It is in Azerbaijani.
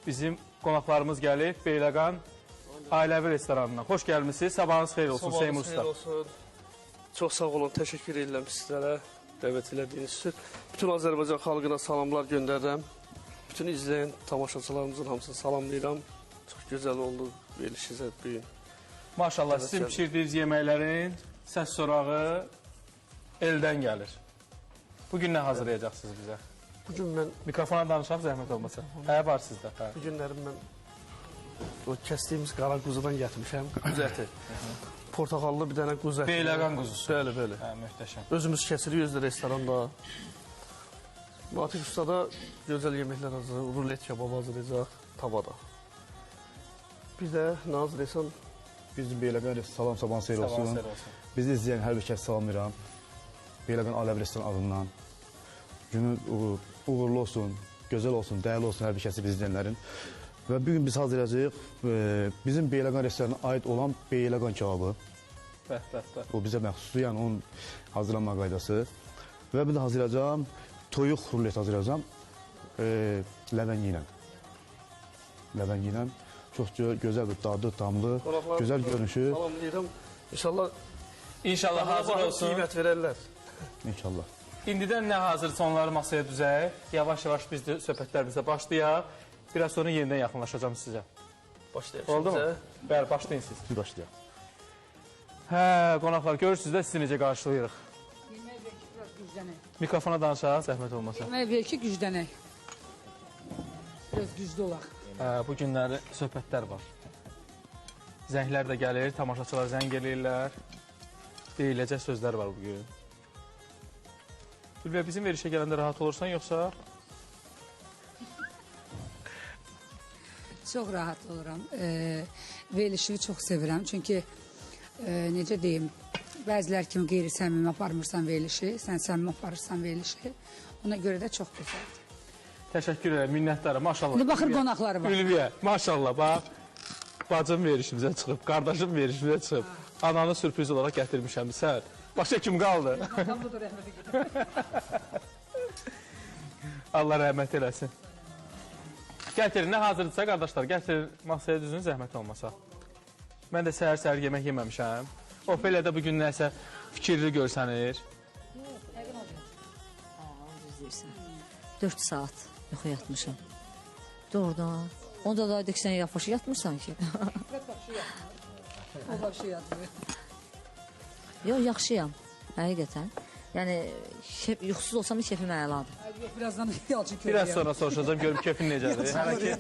Bizim qonaqlarımız gəlib Beyləqan Ailəvi restoranından. Xoş gəlmisiniz. Sabahınız xeyir olsun Seymur Sabahınız usta. xeyir olsun. Çox sağ olun, təşəkkür edirəm sizlərə dəvət elədiyiniz üçün. Bütün Azərbaycan xalqına salamlar göndərirəm. Bütün izləyən tamaşaçılarımızın hamısını salamlayıram. Çox gözəl oldu verilişinizə bu gün. Maşallah Evet, sizin gəlin. pişirdiyiniz yeməklərin səs sorağı eldən gəlir. Bugün nə hazırlayacaqsınız bizə? Bu gün mən Mikrofona danışaq zəhmət olmasa. Hə, var sizdə. Hə. bu günlərim mən o kəsdiyimiz qara quzudan gətirmişəm, quzu əti. Portağallı bir dənə quzu əti. Beyləqan quzusu. Bəli, bəli. Hə, möhtəşəm. Özümüz kəsirik, özü də restoranda. Natiq Usta da gözəl yeməklər hazırlayır, rulet kebabı hazırlayacaq tavada. Bir də nə hazırlayırsan? Bizim Beyləqan salam, sabahın xeyir Sabahınız olsun. xeyir olsun. Bizi izləyən hər bir kəs salamlayıram. Beyləqan Ailəvi Restoran adından. Günü uğurlu olsun, gözəl olsun, dəyərli olsun hər bir kəsi bizi izləyənlərin. Və bu gün biz hazırlayacağıq bizim Beyləqan restoranına aid olan Beyləqan kebabı. Bəh, bəh, bəh. O bizə məxsusdur, yəni onun hazırlanma qaydası. Və bir də hazırlayacağım toyuq rulet hazırlayacağım ləvəngi ilə. Ləvəngi ilə çox gözəl bir dadı, damlı, Qonaqlar- gözəl görünüşü Salamlayıram. İnşallah İnşallah hazır baxıb olsun. Qiymət verərlər. inşallah. İndidən nə hazırsa onları masaya düzək. Yavaş-yavaş biz də söhbətlərimizə başlayaq. Biraz sonra yenidən yaxınlaşacağım sizə. Başlayaq. Oldu mu? şimdi. Bəli, başlayın siz. Biz başlayaq. Hə, qonaqlar, görürsünüz də sizi necə qarşılayırıq. Yemək ver ki, biraz güclənək. Mikrofona danışaq, zəhmət olmasa. Yemək ver ki, güclənək. Biraz güclü olaq. Hə, bu günləri söhbətlər var. Zənglər də gəlir, tamaşaçılar zəng eləyirlər. Deyiləcək sözlər var bu gün. Ülviyə, bizim verişə gələndə rahat olursan, yoxsa? Çox rahat oluram. Verilişi çox sevirəm. Çünki necə deyim, bəzilər kimi qeyri-səmimi aparmırsan verilişi, sən səmimi aparırsan verilişi. Ona görə də çox gözəldir. Təşəkkür edirəm, minnətdarım. Maşallah. İndi baxır Ülviyə. qonaqları var. Ülviyə, maşallah, bax. Bacım verişimizə çıxıb, qardaşım verişimizə çıxıb. Ananı sürpriz olaraq gətirmişəm. Sən. Başa kim qaldı? Allah rəhmət eləsin. Gətirin, nə hazırdırsa qardaşlar, gətirin masaya düzün, zəhmət olmasa. Mən də səhər-səhər yemək yeməmişəm. Ofelia də bugün nəsə fikirli görsənir. Düz deyirsən. 4 saat yuxu yatmışam. Doğrudan. Onda da dedik sən yaxşı yatmırsan ki. O başı yatmır. Yox, yaxşıyam. Həqiqətən. Yəni yuxusuz olsam kefim əladır. Yox, birazdan Yalçın Biraz sonra soruşacağım, görüm kefin necədir. Hələ ki,